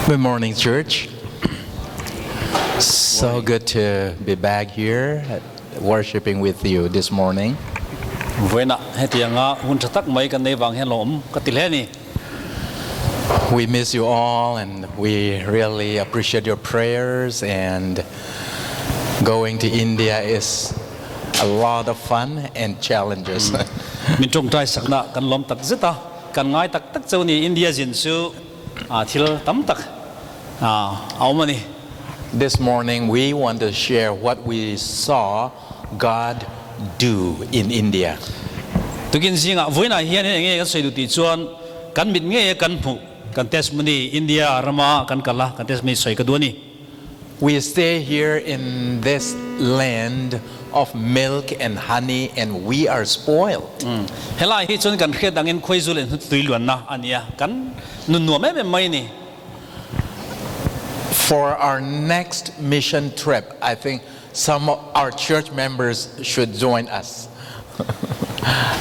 Good morning, church. So good to be back here worshiping with you this morning. Vawiinah hetianga hun tha tak mai kan nei vang hian lawm ka ti hle ni. We miss you all and we really appreciate your prayers and going to India is a lot of fun and challenges. Min tawngtai sakna kan lawm tak zet a, kan ngai tak tak cheu ni. India zin chu thil tam tak a awm a ni. This morning we want to share what we saw God do in India. Tukin zingah vawiinah hian eng nge kan sawi duh tih chuan kan mit ngei a kan hmuh kan testimony India rama kan kal a kan testimony sawi ka duh a ni. We stay here in this land of milk and honey and we are spoiled. Helai hi chuan kan hriat angin khuaizul leh hnutui luanna a ni a, kan nun nuam em em mai a ni. For our next mission trip, I think some of our church members should join us.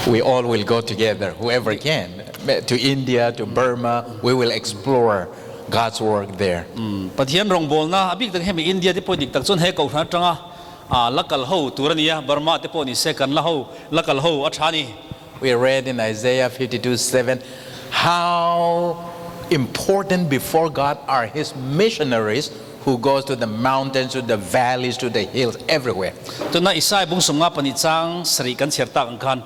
We all will go together, whoever can, to India, to Burma. We will explore God's work there. Pathian rawngbawlna a bik tak hemi India te pawh dik tak chuan he kohhran atanga la kal ho tur a ni a, Burma te pawh ni se kan la ho la kal ho a tha a ni. We read in Isaiah 52:7 how important before God are his missionaries who goes to the mountains, to the valleys, to the hills, everywhere. Tuna Isai bung 52 chang sarih kan chhiar tak ang khan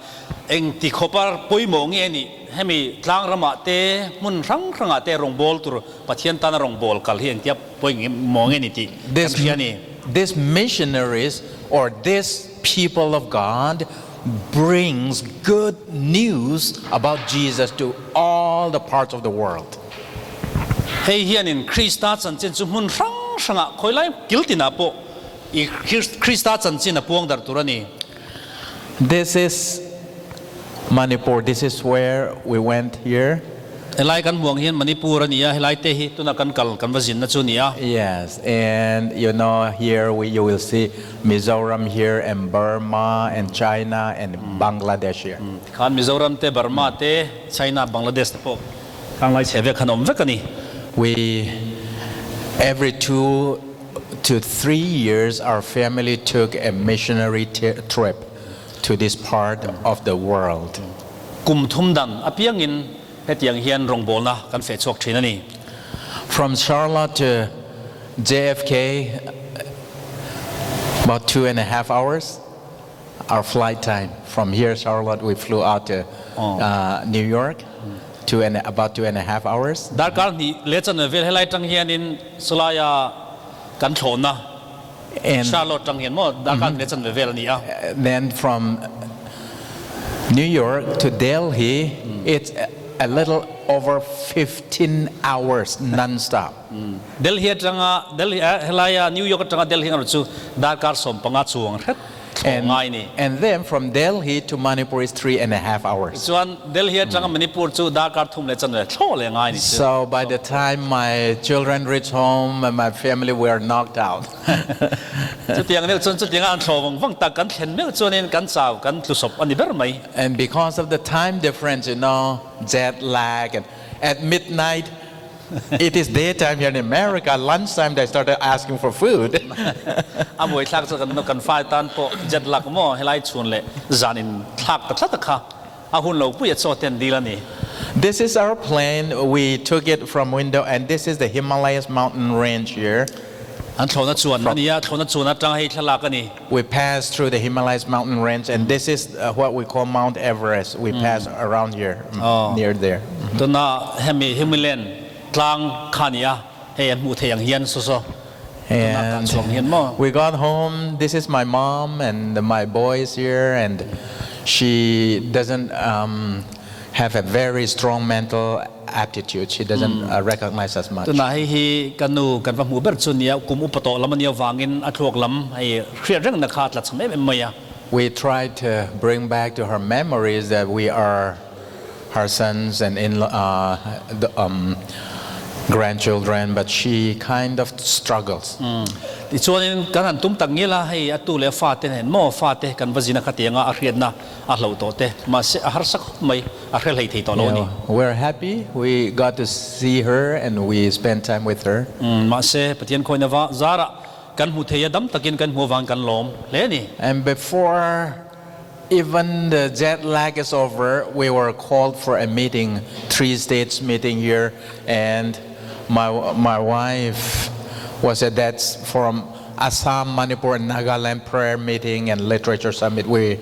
eng ti khawpa pawimawh nge nih hemi tlang ramah te hmun hrang hrangah te rawngbâwl tur Pathian tana rawngbâwl kal hi engtia pawimawh nge ni tih kan hria a ni. This missionaries or this people of God brings good news about Jesus to all the parts of the world. Hei hianin Krista chanchin chu hmun hrang hrangah khawilai kil tinah pawh i Krista chanchin a puang darh tur a ni. This is Manipur, this is where we went here. Helai kan hmuh ang hian Manipur a ni a, helai te hi tuna kan kal kan va zinna chu a ni a. Yes, and you know here we you will see Mizoram here and Burma and China and Bangladesh here. Tikhan Mizoram te, Burma te, China, Bangladesh te pawh khang lai chhe vek khan awm vek a ni. We every 2 to 3 years our family took a missionary trip to this part of the world. Kum thum dan apiangin hetiang hian rawngbawlna kan feh chhuak thin a ni. From Charlotte to JFK, about 2.5 hours, our flight time. From here, Charlotte, we flew out to New York, about 2.5 hours. Darkar hnih leh chanve vel helai tang hianin sawlaia kan thlawhna And Charlotte tang hian maw darkar hnih leh chanve vel a ni a. Then from New York to Delhi, it's a little over 15 hours non-stop. Delhi atanga Delhi helaia New York atanga Delhi ngaro chu darkar 15 chuang hret And, ngai ni. And then from Delhi to Manipur is 3.5 hours. Chuan Delhi atanga Manipur chu darkar thum leh chanve thlo le ngai ni chu. So by the time my children reach home and my family were knocked out. Chutiang vel chuan chutiang an thlo vang vang tak kan thlen meuh chuanin kan chau kan tlusawp ani ber mai. And because of the time difference, jet lag, and at midnight, it is daytime here in America. Lunchtime, they started asking for food. A buai thlak chu kan kan fai tan pawh jet lag maw helai chhun leh zanin thlak ta tlat kha a hun lo pui a chaw ten dil ani. This is our plane. We took it from window, and this is the Himalayas mountain range here. An thlona chuan ania thlona chuan atang hei thlalak ani. We passed through the Himalayas mountain range, and this is what we call Mount Everest. We pass around here, near there. Tuna hemi Himalayan tlang khania hei an hmu thei ang hian so so And chuang hian maw. We got home. This is my mom and my boys here, and she doesn't have a very strong mental aptitude. She doesn't recognize us much. Tuna hei hi kanu kan va hmu ber chu nia kum upato lam ania wangin a thluak lam hei hriat reng na kha tla cham em em mai a. We tried to bring back to her memories that we are her sons and in the grandchildren, but she kind of struggles. Tichuanin kan han tum tak ngial a, hei a tu leh a fate nen maw fate kan va zin a khatianga a hriatna a hloh tawh te, mahse a harsa khawp mai, a hre hlei thei tawh lo a ni. Yeah, we're happy we got to see her and we spend time with her. Mahse Pathian khawina va zarah kan hmu thei a, dam takin kan hmu avang kan lawm hle a ni. And before even the jet lag is over, we were called for a meeting, 3 states meeting here, and my wife was at that from Assam, Manipur, and Nagaland prayer meeting and literature summit. We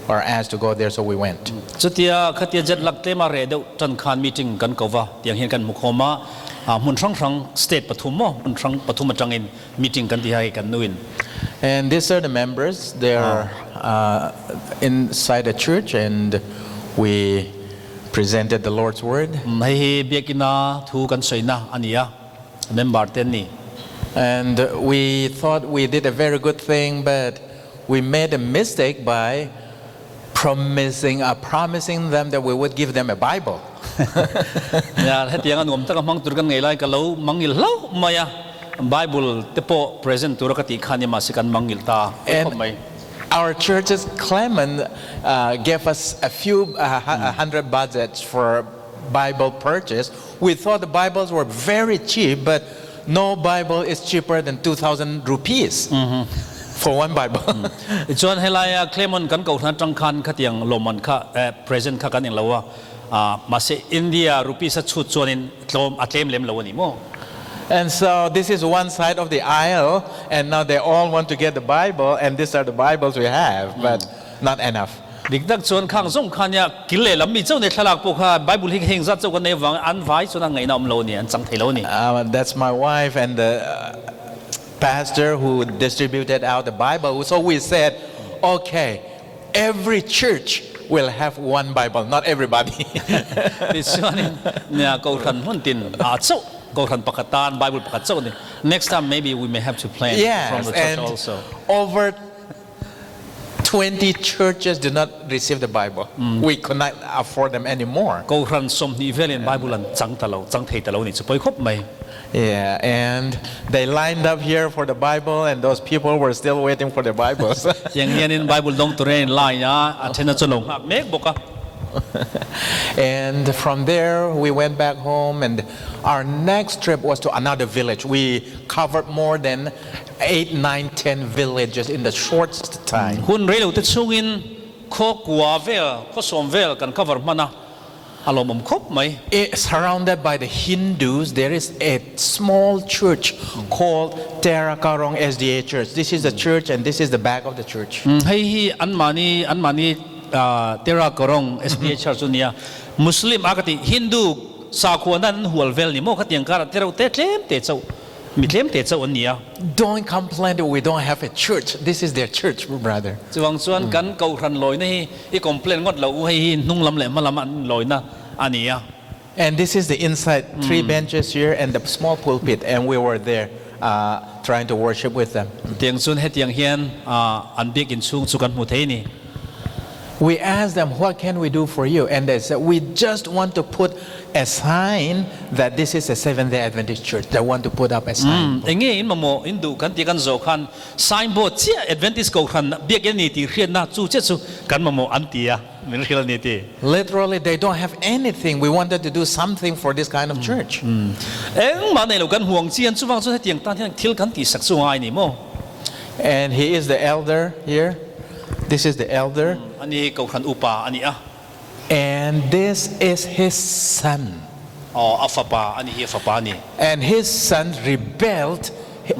were asked to go there, so we went. Chutia khatia jet lag tlema reh deuh tan khan meeting kan ko va, tiang hian kan hmu khawm a, hmun hrang hrang state pathum maw, hmun hrang pathum atangin meeting kan ti hai kan nuin. And these are the members. They are inside the church, and we presented the Lord's word. Hei hi biakina thu kan soina ania member ten ni. And we thought we did a very good thing, but we made a mistake by promising them that we would give them a Bible. Ya hetiang anuam taka mang tur kan ngei lai ka lo mangil hlo maya Bible te pawh present tura ka ti khan ma se kan mangil ta And mai. our church's Clement gave us a few hundred budgets for Bible purchase. We thought the Bibles were very cheap, but no Bible is cheaper than 2,000 rupees for one Bible. Chuan helaia Clemon kan ko hran tang khan khatiang loman kha present kha kan ing lowa ma se India rupees a chut chuanin tlom a tlem lem lo ani mo. And so this is one side of the aisle, and now they all want to get the Bible, and these are the Bibles we have, but not enough. Dik tak chuan khang zong khan ya kile lam mi chau ne thlalak po kha Bible hi heng zat chau kan nei wang an vai chuan a ngai na om lo ni an chang thei lo ni. That's my wife and the pastor who distributed out the Bible. So we said, okay, every church will have one Bible, not everybody. Ti chuanin nya ko than hun tin a chau ko than pakatan Bible pakat chau ni. Next time maybe we may have to plan from Yes, the church and also. Over 20 churches did not receive the Bible. We could not afford them anymore. Ko ran som ni velin Bible an chang ta lo chang thei ta lo ni chu poi khop mai. Yeah, and they lined up here for the Bible, and those people were still waiting for the Bibles. Tiang hianin Bible dong turen line a a thena chu lo ngak mek boka. And from there, we went back home, and our next trip was to another village. We covered more than 8, 9, 10 villages in the short time. Hun reilo te chungin kho kwa vel kho som vel kan cover mana alomom khop mai. Surrounded by the Hindus, there is a small church called Terakarong SDA Church. This is the church, and this is the back of the church. Hei hi an mani Tera Korong SDA Church nia Muslim akati Hindu sakhua nan hual vel ni mo khatiang kara terau te tlem te chau mi tlem te chau an nia. Don't complain that we don't have a church. This is their church, brother. Chuang chuan kan ko ran loi na hi i complain ngot lo u hei hi nung lam le malam an loi na ania. And this is the inside, three benches here and the small pulpit, and we were there trying to worship with them. Tiang chun he tiang hian an biak in chung chu kan mu thei ni. We asked them, "What can we do for you?" And they said, "We just want to put a sign that this is a Seventh day Adventist church." They want to put up a sign. Enge in mamo in du kan ti kan zo khan signboard chia Adventist ko khan biak in ni ti hriat na chu che chu kan mamo an tia min khil ni ti. Literally, they don't have anything. We wanted to do something for this kind of church. Eng ma nei lo kan huang chi an chu wang chu he tiang tan hian thil kan ti sak chu ngai ni mo. And he is the elder here. This is the elder. Ani ko khan upa ani a. And this is his son. O a fapa ani hi fapa ni. And his son rebelled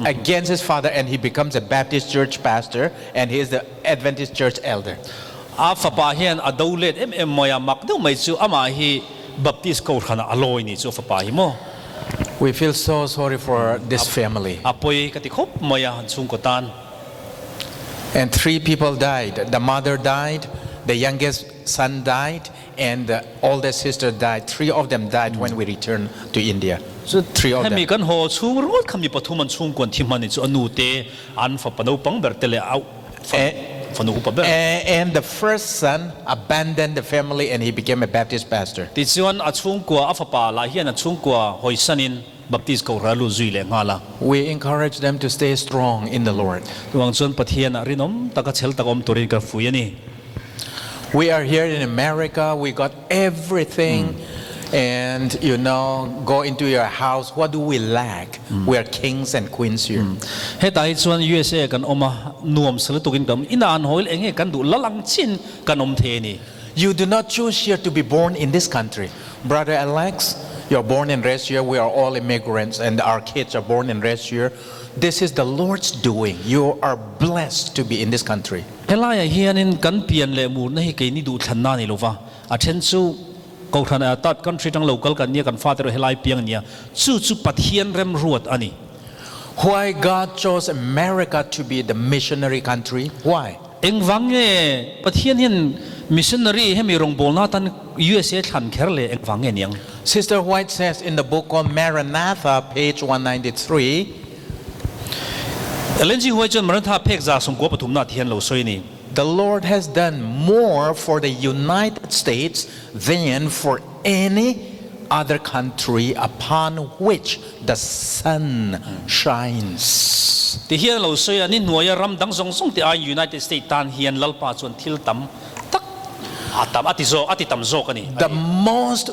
against his father and he becomes a Baptist church pastor and he is the Adventist church elder. A fapa hian a dolet em em moya mak deuh mai chu ama hi Baptist ko khana aloi ni chu fapa hi mo. We feel so sorry for this family. A poi ka ti khop moya han chung ko tan. And three people died. The mother died, the youngest son died, and the oldest sister died. Three of them died when we returned to India. So three of hemi them. Kan ho chung rot khami pathum an chung kon thi mani chu anu te an fa pano pang ber te le au fanu upa ber. And the first son abandoned the family and he became a Baptist pastor. Ti chuan a chung kwa a fapa la hian a chung kwa hoisanin Baptist Kohhran a lut zui leh nghal a. We encourage them to stay strong in the Lord. Chuvang chuan Pathianah rinawm taka chhel tak awm turin ka fui a ni. We are here in America, we got everything and you know go into your house, what do we lack? We are kings and queens here. Hetah hi chuan USA kan awm a, nuam sa lutukin kan awm. Inah an haw ila enge kan duh lal ang chiin kan awm thei a ni. You do not choose here to be born in this country. Brother Alex, you're born and raised here. We are all immigrants and our kids are born and raised here. This is the Lord's doing. You are blessed to be in this country. Helaiah hianin kan pian leh murna hi keini duhthlanna a ni lova, a then chu Kohhran ah third country tang lo kal kan nia, kan fate erawh helai piang a nia. Chu chu Pathian remruat a ni. Why God chose America to be the missionary country? Why? Engvang nge Pathian hian missionary hemi rawngbawlna atan USA thlan kher le engvang nge niang? Sister White says in the book called Maranatha, page 193. Ellen G. White chuan Maranatha phek 193 na ti hian lo sawi a ni. The Lord has done more for the United States than for any other country upon which the sun shines. Ti hian a lo sawi a, ni hnuaia ram dang zawng zawng te aiin United States tan hian Lalpa chuan thil tam tak a tam a ti zawk a ti tam zawk a ni a The ti. most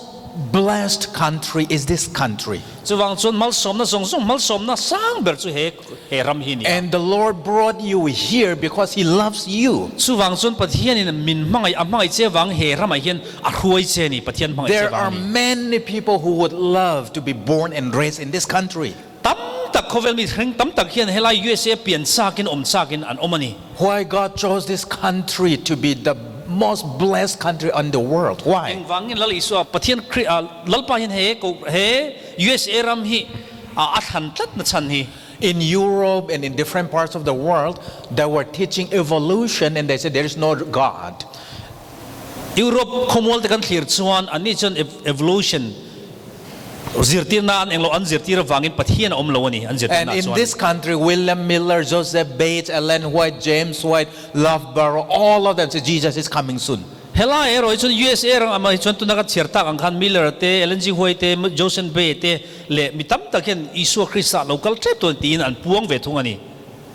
blessed country is this country. Chuvang chuan malsawmna zawng zawng malsawmna sang ber chu he he ram hi a ni a. And the Lord brought you here because he loves you. Chuvang chuan Pathianin min hmangaih a hmangaih che vang he ramah hian a hruai che a ni, Pathian hmangaih che There vang a are ni. many people who would love to be born and raised in this country. Tam tak khawvel mi hreng tam tak hian helai USA pian chakin awm chakin an awm a ni. Why God chose this country to be the most blessed country on the world? Why? Engvangin Lal Isua Pathian Kri ah Lalpa hian he ko he USA ram hi a thlan tlat na chhan hi. In Europe and in different parts of the world they were teaching evolution and they said there is no God. Europe khawmual te kan thlir chuan anni chuan evolution zirtirna an englo an zirtir avangin Pathian a awm lo a ni an And zirtirna in chuan. this country William Miller, Joseph Bates, Ellen White, James White, Loughborough, all of them said Jesus is coming soon. Helai erawh hi chuan USA ram ah hi chuan tuna ka chhiar tak ang khan Miller te, Ellen G. White te, Joseph Bates te leh mi tam tak hian Isua Krista lo kal tep dawn tiin an puang ve thung a ni.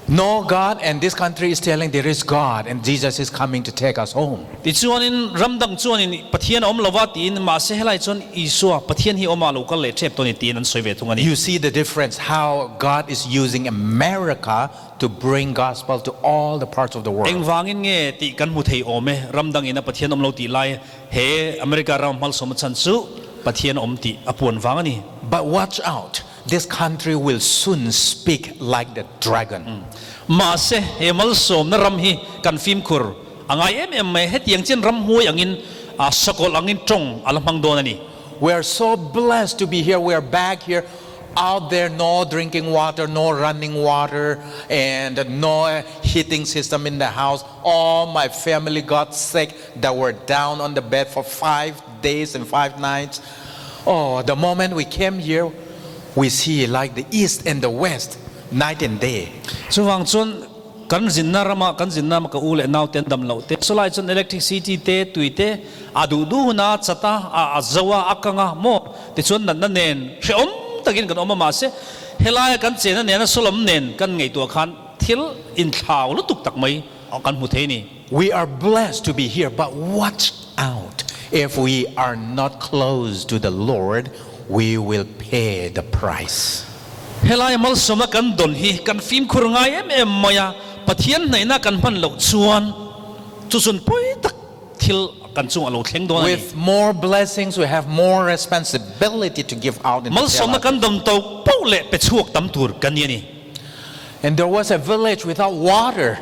No God and this country is telling there is God and Jesus is coming to take us home. Tichuanin ram dang chuanin Pathian a awm lova tiin mahse helai chuan Isua Pathian hi awma lo kal leh tep dawn tiin an sawi ve thung a ni. You see the difference how God is using America to bring gospel to all the parts of the world. Engvangin nge tih kan hmu thei awm e, ram dangin a Pathian awm lo tih lai he America ram hmalsawm a chan chu Pathian awm tih a puan vang a ni. But watch out, this country will soon speak like the dragon. Mahse, he malsawmna ram hi kan fimkhur a ngai em em mai, hetiang chian ram hmuai angin sakawlh angin tawng a la hmang dawn a ni. We are so blessed to be here, we are back here, out there no drinking water, no running water and no heating system in the house, all my family got sick that were down on the bed for 5 days and 5 nights. Oh, the moment we came here, we see like the east and the west, night and day. Chuvang chuan kan zinna rama kan zinna ka u leh nau te an dam loh te, chulai chuan electricity te, tui te a duh duh huna chat a, a zo a, a kang a maw tichuan natna nen hrehawm takin kan awm a mahse helaia kan chena nena sawlawm nen kan ngaihtuah khan thil inthlau lutuk tak mai kan hmu thei a ni. We are blessed to be here but watch out if we are not close to the Lord we will pay the price. Helai malsawmna kan dawn hi kan fimkhur ngai em em mai a, Pathian hnaihna kan hman loh chuan chu chun pawi tak thil kan chungah lo thleng dawn a ni. With more blessings we have more responsibility to give out and to tell Malsawmna kan others. dawn to poh leh pe chhuak tam tur kan ni a ni. And there was a village without water.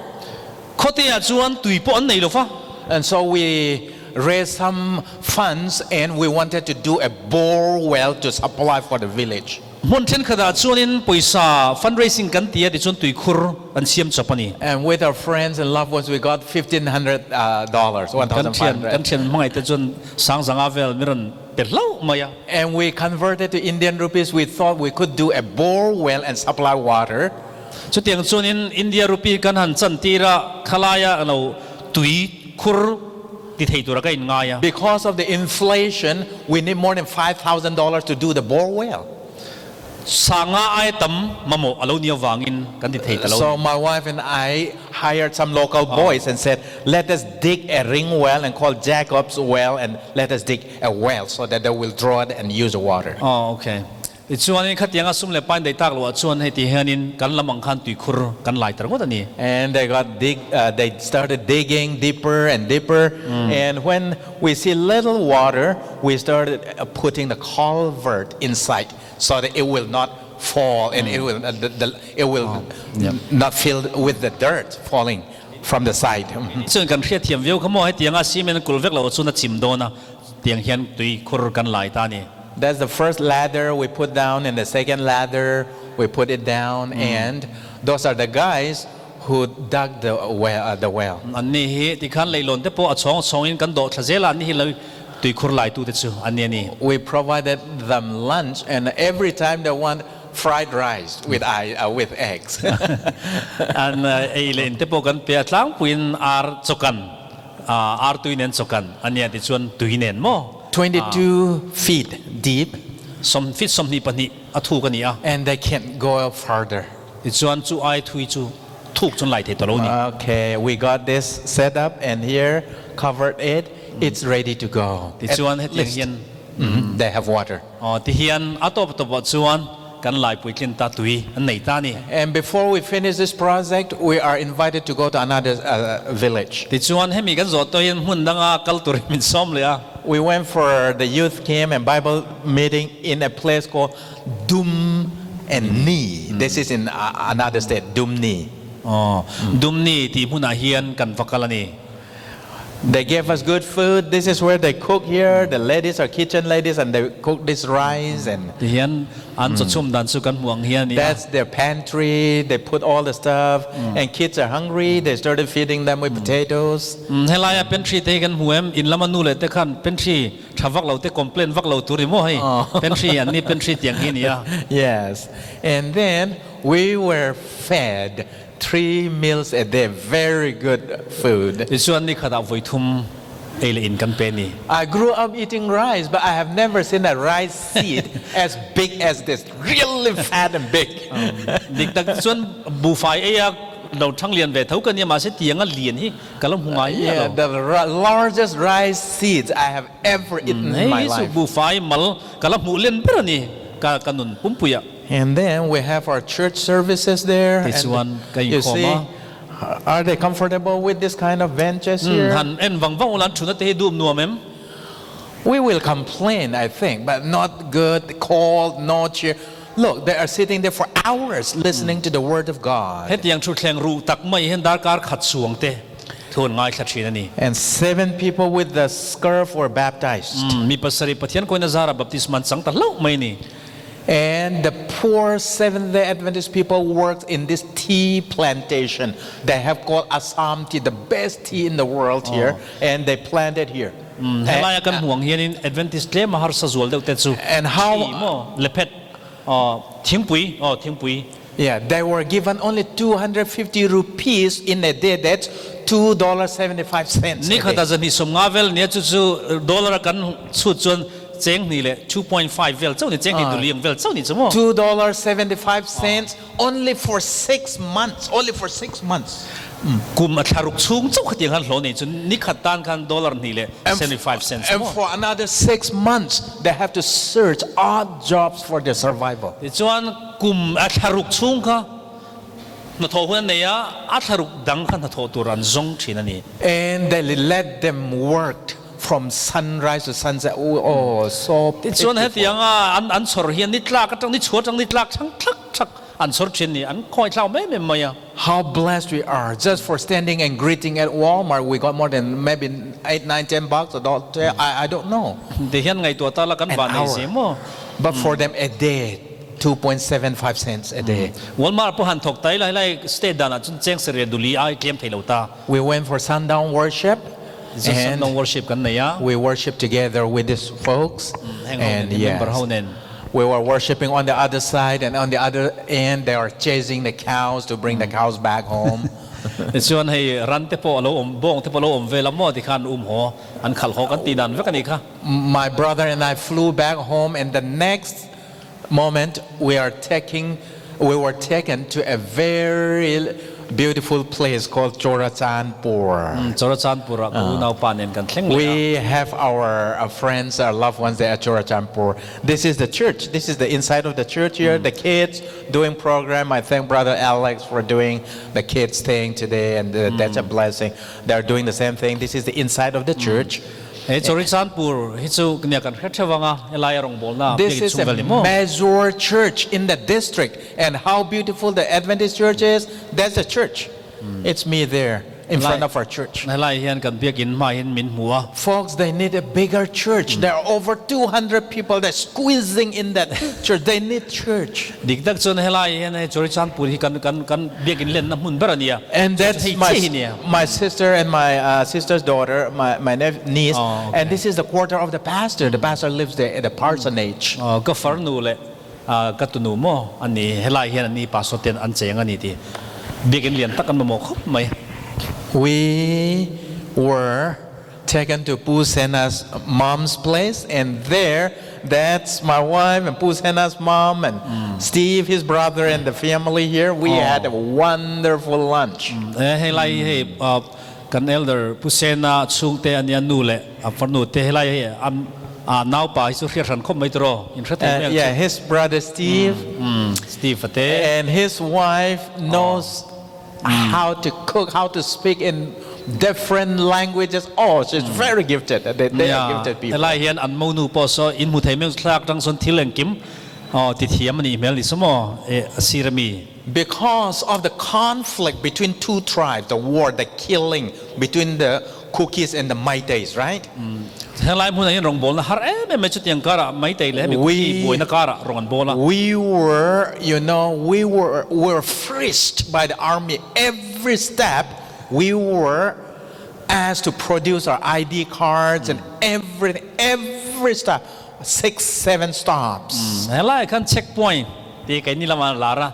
Khawteah chuan tui pawh an nei lo va. And so we raised some funds and we wanted to do a bore well to supply for the village. Hmun thenkhatah chuanin pawisa fundraising kan ti a tichuan tuikhur an siam chawp a ni. And with our friends and loved ones we got 1500 dollars, Kan thian 1500. kan thian hmangaihte chuan sangzanga vel mi rawn pe hlauh mai a. And we converted to Indian rupees, we thought we could do a bore well and supply water. Chutiang chuanin India rupee kan han chantir a, khalaia lo tui khur ti thei tura ka inngai a. Because of the inflation, we need more than $5,000 to do the bore well. Sanga ai tam mamo alo nia wangin kan ti thei ta lo. So my wife and I hired some local boys and said, let us dig a ring well and call Jacob's well and let us dig a well so that they will draw it and use the water. Oh, okay. Ti chuan in khatianga sum le pain dei tak lo chuan hei ti hianin kan lamang khan tui khur kan lai tar ngot ani. And they got dig, they started digging deeper and deeper. And when we see little water, we started putting the culvert inside so that it will not fall and it will, it will not fill with the dirt falling from the side. Chuan kan hriat thiam viau kha mo he tianga cement kul vek lo chuna chim dona tiang hian tui khur kan lai ta ni. That's the first ladder we put down, and the second ladder we put it down, and those are the guys who dug the well. The well. An ni hi ti khan leilon te po a chong chongin kan do thla ni hi lo tui khur lai tu te chu an ni ani. We provided them lunch, and every time they want fried rice with with eggs. An ei len te po kan pe tlang puin ar chokan ar tuinen chokan ania ti chuan tuinen mo. 22 feet deep, Som fit som ni pani a thu ka ni a. And they can't go farther. Ti chuan chu ai thui chu thuk chun lai the to lo ni. Okay, we got this set up, and here covered it. It's ready to go. Ti At chuan hetiang least, hian they have water. O ti hian atop to bo chuan kan lai puitlin ta tui an nei ta ni. And before we finish this project, we are invited to go to another village. Ti chuan hemi kan zo to hian hmun danga kal tur min som le a. We went for the youth camp and Bible meeting in a place called Dum and Ni. This is in another state, Dumni. O dumni ti hmuna hian kan vakal ani. They gave us good food. This is where they cook here. The ladies are kitchen ladies and they cook this rice, and Ti hian an cho chum dan chu kan muang hian ni a. That's their pantry. They put all the stuff, and kids are hungry. They started feeding them with potatoes. Helaya pantry te kan muem in lama nu le te khan pantry thavak lo te complain vak lo turi mo hei pantry an ni pantry tiang hi ni a. Yes. And then we were fed 3 meals a day, very good food. Ti chuan ni khada voi thum ei le in kan pe ni. I grew up eating rice, but I have never seen a rice seed as big as this, really fat and big. Dik tak chuan bu fai e ya lo thang lian ve tho kan ni ma se tianga lian hi kalam hungai Yeah, lo. The largest rice seeds I have ever eaten in my Hei su life. bu fai mal kalam hu len ber ani ka kanun pumpuya. And then we have our church services there. This And one, kay you see, Koma. are they comfortable with this kind of benches here? Han en wang wang ulan thuna te dum nuam em. We will complain, I think, but not good, cold, no chair. Look, they are sitting there for hours listening to the word of God. Hetiang thu thleng ru tak mai hen dar kar khat suang te thun ngai thla thin ani. And 7 people with the scurf were baptized. Mi pasari pathian koina zara baptisman chang ta lo mai ni. And the poor Seventh-day Adventist people worked in this tea plantation. They have called Assam tea, the best tea in the world here, and they planted here. Helaya kan huang hian in Adventist tle mahar sa zual deuh te chu. And how Tea mo lepet thingpui o thingpui. Yeah, they were given only 250 rupees in a day. That's $2.75. Ni a khata day. zani som nga vel ne chu chu dollar kan chu chuan cheng ni le 2.5 vel chau ni cheng ni duliang vel chau ni chu mo. $2.75 only for 6 months. Only for 6 months. Kum a tharuk chung chau khatiang han hlo nei chu ni khat tan khan dollar ni le 75 cents And mo. for another 6 months, they have to search odd jobs for their survival. Ti chuan kum a tharuk chung kha na tho hun nei a a tharuk dang kha na tho turan zong thin ani. And they let them work from sunrise to sunset. Oh, oh, so Ti chuan he pitiful. tiang a an an chor hian ni tlak atang ni chhuat ang ni tlak thang thak thak an chor thin ni an khoi thlau me me mai a. How blessed we are just for standing and greeting at Walmart. We got more than maybe 8, 9, 10 bucks a dollar. I don't know. Ti hian ngai tua ta la kan An ba nei hour. se mo. But for them a day, 2.75 cents a day. Walmart po han thok tai lai lai state dana chun cheng se re duli ai claim thailo ta. We went for sundown worship. And And worship kan nei a. we worship together with these folks. Hang on, And remember yes, how nen. we were worshiping on the other side, and on the other end, they are chasing the cows to bring the cows back home. Ti chuan hei ran te po lo om bong te po lo om vela mo ti khan um ho an khal ho kan ti dan vek ani kha. My brother and I flew back home, and the next moment, we are taking, we were taken to a very beautiful place called Chorachanpur. Chorachanpur ah ka unaupa nen kan thleng leh a. We have our uh, friends, our loved ones there at Chorachanpur. This is the church. This is the inside of the church here. The kids doing program. I thank Brother Alex for doing the kids thing today, and uh, that's a blessing. They're doing the same thing. This is the inside of the church. He Chorachanpur hi chu nia kan hre theuh anga helai a rawngbawlna This biakin is chhung a vel ni maw? major church in the district, and how beautiful the Adventist church is. That's the church. It's me there in front of our church. Helai hian kan biakin hma hian min hmu a. Folks, they need a bigger church. There are over 200 people that squeezing in that church. They need church. Dik tak chuan helai hian hei Chorachanpur hi kan kan kan biakin lenna hmun ber a nia. And that's Hei my, chiah hi nia. my sister and my uh, sister's daughter, my, my nephew, niece. Oh, okay. And this is the quarter of the pastor. The pastor lives there at the parsonage. Aw, ka farnu leh ka tunu maw a ni, helai hian an ni pastor ten an cheng a ni tih biakin lian tak an mamawh khawp mai. We were taken to Pu Sena's mom's place and there that's my wife and Pu Sena's mom and Steve his brother and the family here we had a wonderful lunch. Hei lai hei kan elder Pu Sena chhungte a nia nu leh a farnu te helai hei an naupa hi chu hriat hran khawp mai tiraw in hre thei mai ang chu. Yeah his brother Steve Steve a te. And his wife knows how to cook, how to speak in different languages. Oh, she's very gifted. They, they are gifted people. Helai hian an monu pawh saw in hmu thei mai thlak tang sawn thil engkim aw ti thiam a nih hmel ni saw maw e a sir ami. Because of the conflict between two tribes, the war, the killing between the Kukis and the Meiteis, right? Helai hmunah hian rawngbawlna har em em mai chutiang karah Meitei leh hemi Kuki buaina karah rawn an bawl a. We were, you know, we were, were frisked by the army every step. We were asked to produce our ID cards and everything, every stop, six, seven stops. Helai khan checkpoint tih keini lamah an lar a,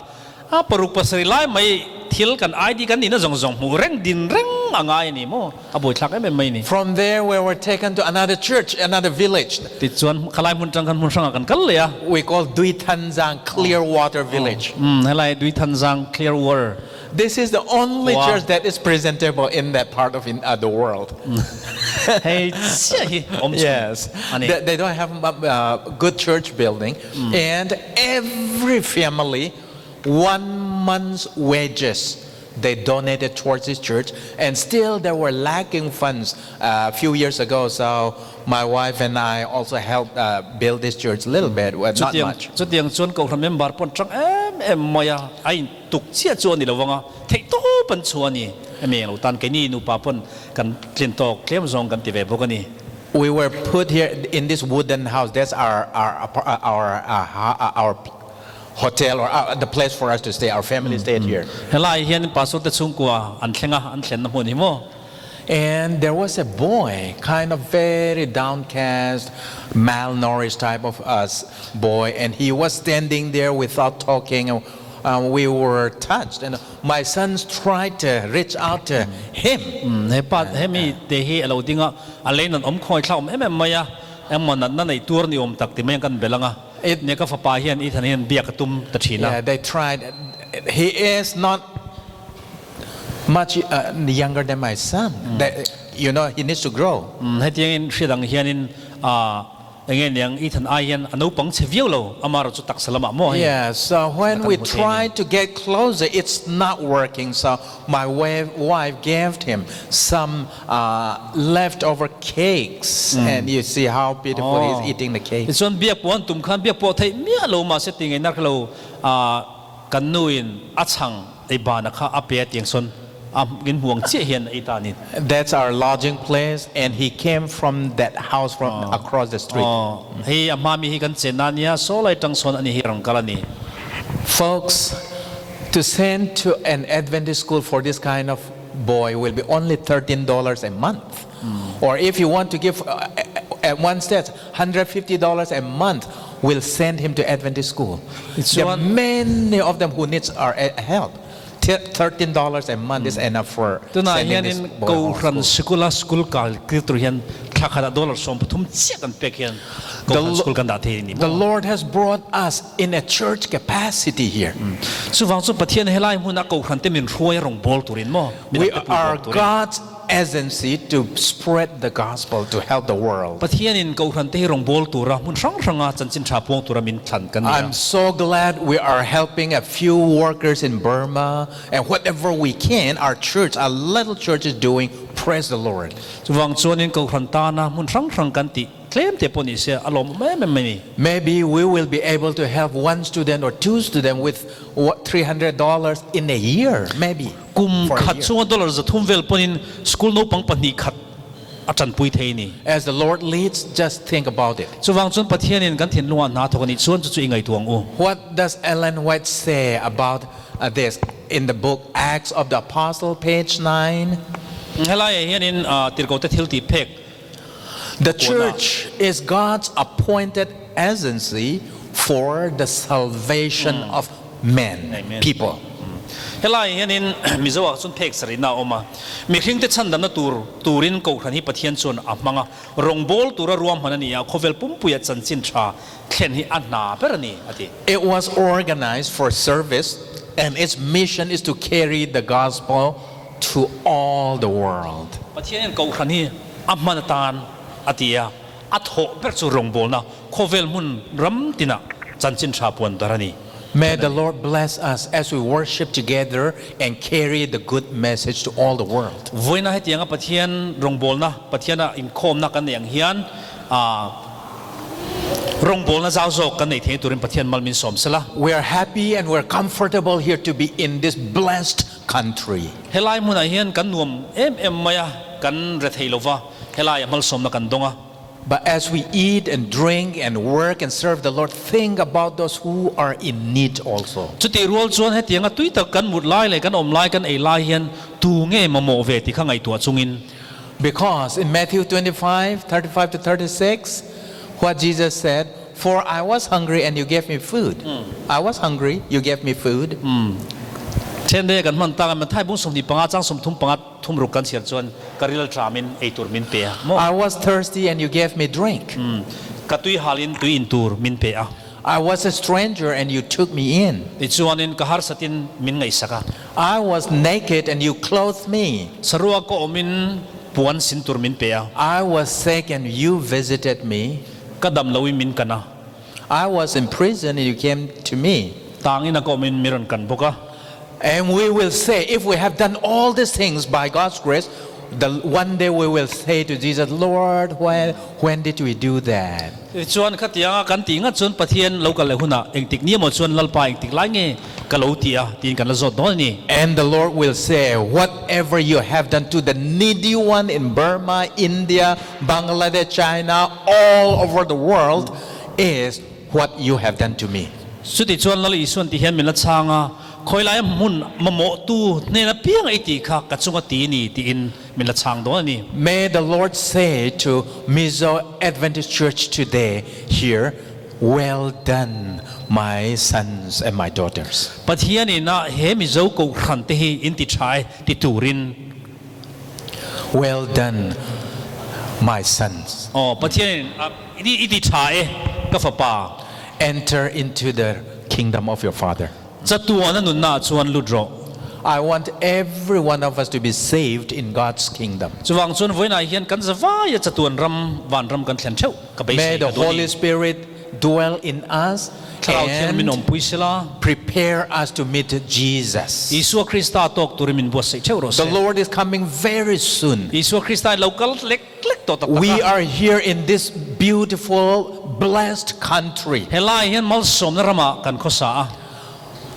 A paruk pasarih lai mai thil kan ID kan nihna zawng zawng hmuh reng din reng a ngai a ni maw? A buaithlak em em mai a ni. From there we were taken to another church, another village. Tichuan khalai hmun tang khan hmun hrangah kan kal leh a. We call Duithanzang Clear Water Village. Umm helai Duithanzang Clear Water. This is the only Khua. church that is presentable in that part of in the world. Hei chiah hi awm chhun Yes. a ni. They, they don't have a good church building and every family one month's wages they donated towards this church and still they were lacking funds uh, a few years ago so my wife and I also helped uh, build this church a little bit well, not Chutiang much chutiang chuan Kohhran member pawh an tang em em mai a, a in tuk chiah chu a ni lo vang a, theih tawp an chhuah a ni. Hemi englo tan keini nupa pawn kan tlin tawk tlem zawng kan ti ve bawk a ni. We were put here in this wooden house that's our our our uh, our hotel or uh, the place for us to stay our family stayed here Helai hian pastor te chhungkua an thleng a, an thlenna hmun hi maw? And there was a boy, kind of very downcast, malnourished type of uh, boy, and he was standing there without talking. And uh, we were touched, and my sons tried to reach out to him. He pa hemi te hi a lo ding a, a lei nan awm khawi thla awm em em mai a, engmaw natna nei tur ni awm tak ti mai ang kan bel ang a, nia ka fapa hian Ethan hian biak a tum ta thin a. Yeah, they tried. He is not much uh, younger than my son. That, you know, he needs to grow. Hetiangin hriat ang hianin enge niang Ethan ai hian a naupang chhe viau lo, amaherawh chu taksa lamah maw hei Yeah, so when kan we hmu thei a ni. tried to get closer, it's not working. So my wife gave him some uh, leftover cakes, and you see how beautiful he's eating the cake. Tichuan biak pawh an tum khan biak pawh theih miah lo mahse ti ngei nar kha lo kan nu in a chhang ei bana kha a pe a tiang sawn a in hmuang chiah hian a ei ta a ni. That's our lodging place and he came from that house from across the street. Aw, hei a hma mi hi kan chenna a nia, saw lai tang sawn ani hi rang kal a ni. Folks, to send to an Adventist school for this kind of boy will be only $13 a month. Or if you want to give uh, at one step $150 a month, we'll send him to Adventist school. There are many of them who needs our eh, help. $13 a month is enough for Tunah sending this hianin boy home Kohhran school. sikula school kal tir tur hian Thla khatah dollar 13 chiah kan pek hian Kohhran school kan dah thei a ni The maw? Lord has brought us in a church capacity here. Chuvang chu Pathian helai hmuna Kohhran te min hruai a rawn bawl turin maw? We Midang te pui are bawk turin. God's agency to spread the gospel to help the world. Pathianin Kohhran te hi rawn bawl tura hmun hrang hranga chanchin tha puang tura min thlan kan ni a. I'm so glad we are helping a few workers in Burma and whatever we can, our church, our little church is doing. Praise the Lord. Chuvang chuanin Kohhran tana hmun hrang hrang kan tih tlem te pawh ni se a lawmawm em em mai ni. Maybe we will be able to help one student or two student with what $300 in a year, maybe. Kum For a khat year. chunga dollar 300 vel pawhin school naupang pahnih khat a tanpui thei ni. As the Lord leads, just think about it. Chuvang chuan Pathianin kan thinlungah hna thawk a nih chuan chu chu i ngaihtuah ang u. What does Ellen White say about this in the book Acts of the Apostle, page 9? Helaiah hianin tirhkohte thil tih phek The kuana. church is God's appointed agency for the salvation of men, Amen. people. Helaiah hianin Mizo ah chuan phek sarihna a awm a. Mihringte chhandamna tur turin Kohhran hi Pathian chuan a hmang a, rawngbawl tura ruahman a ni a, khawvel pumpuia chanchin tha thlen hi a hna ber a ni, a ti. It was organized for service and its mission is to carry the gospel to all the world. Pathianin Kohhran hi a hman atan a ti a, a thawh ber chu rawngbawlna khawvel hmun ram tinah chanchin tha puan dar a ni. May the Lord bless us as we worship together and carry the good message to all the world. Vawiina hetianga Pathian rawngbawlna, Pathiana inkhawmna kan nei ang hian rawngbawlna zau zawk kan nei thei turin Pathian mal min sawm sela. We are happy and we are comfortable here to be in this blessed country. Helai hmunah hian kan nuam em em mai a, kan rethei lova, helaiah malsawmna kan dawng a. But as we eat and drink and work and serve the Lord, think about those who are in need also. Chutih rual chuan hetianga tui tak kan mut lai leh kan awm lai kan ei lai hian tu nge mamawh ve tih kha ngaihtuah chungin. Because in Matthew 25, 35 to 36, what Jesus said, For I was hungry and you gave me food. I was hungry, you gave me food. Then daia kan hman tak a, Matthai bung 25 chang 35 thumruk kan chhiar chuan ka ril ṭamin ei tur min pe a maw? I was thirsty and you gave me drink. Ka tui halin tui in tur min pe a. I was a stranger and you took me in. Tichuanin ka harsatin min ngaihsak a. I was naked and you clothed me. Saruak ka awmin puan sin tur min pe a. I was sick and you visited me. Ka dam loin min kan a. I was in prison and you came to me. Tangin a ka awmin mi rawn kan bawk a. And we will say, if we have done all these things by God's grace, the one day we will say to Jesus, Lord, when, when did we do that? Tichuan khatianga kan tih ngat chuan Pathian lo kal leh hunah engtik ni emaw chuan Lalpa engtik lai nge ka lo ti a tiin kan la zawt dawn a ni. And the Lord will say, Whatever you have done to the needy one in Burma, India, Bangladesh, China, all over the world is what you have done to me. Chuti chuan Lal Isuan ti hian min la chhang a, Khawilaia hmun mamawhtu hnen apiang ei tih kha ka chunga ti ni tiin min la chhang dawn a ni. May the Lord say to Mizo Adventist Church today here, Well done, my sons and my daughters. Pathian ina he Mizo Kohhran te hi in ti tha e ti turin. Well done, my sons. Aw, Pathian in i ti tha e ka fapa. Enter into the kingdom of your father. Chatuana nunna ah chuan lut rawh. I want every one of us to be saved in God's kingdom. Chuvang chuan vawiinah hian kan zavaia chatuan ram, vanram kan thlen theuh ka May beisei the ka duh a ni. Holy Spirit dwell in us Thlarau Thiang min and awmpui sela. prepare us to meet Jesus. Isua Krista tawk turin min buatsaih theuh rawh The se. Lord is coming very soon. Isua Krista in lo kal lek lek tawh tak tak We a. are here in this beautiful, blessed country. Helai hian malsawmna ramah kan khawsa a.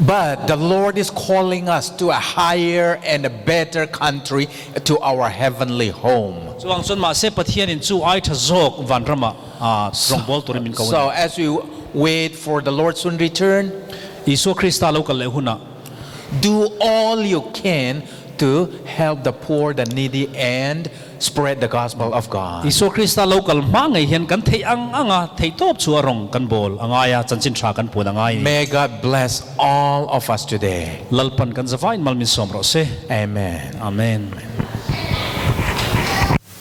But the Lord is calling us to a higher and a better country, to our heavenly home. Chuvang chuan mahse Pathianin chu ai tha zawk vanramah rawngbâwl turin min ko a ni. So as we wait for the Lord's soon return, Isua Krista lo kal leh hunah. Do all you can to help the poor, the needy and spread the gospel of God. Isua Krista lo kal hma ngei hian kan theih ang ang a, theihtawp chu a rawng kan bawl a ngai a, chanchin tha kan pun a ngai a ni. May God bless all of us today. Lalpan kan zavain mal min sawm rawh se. Amen. Amen.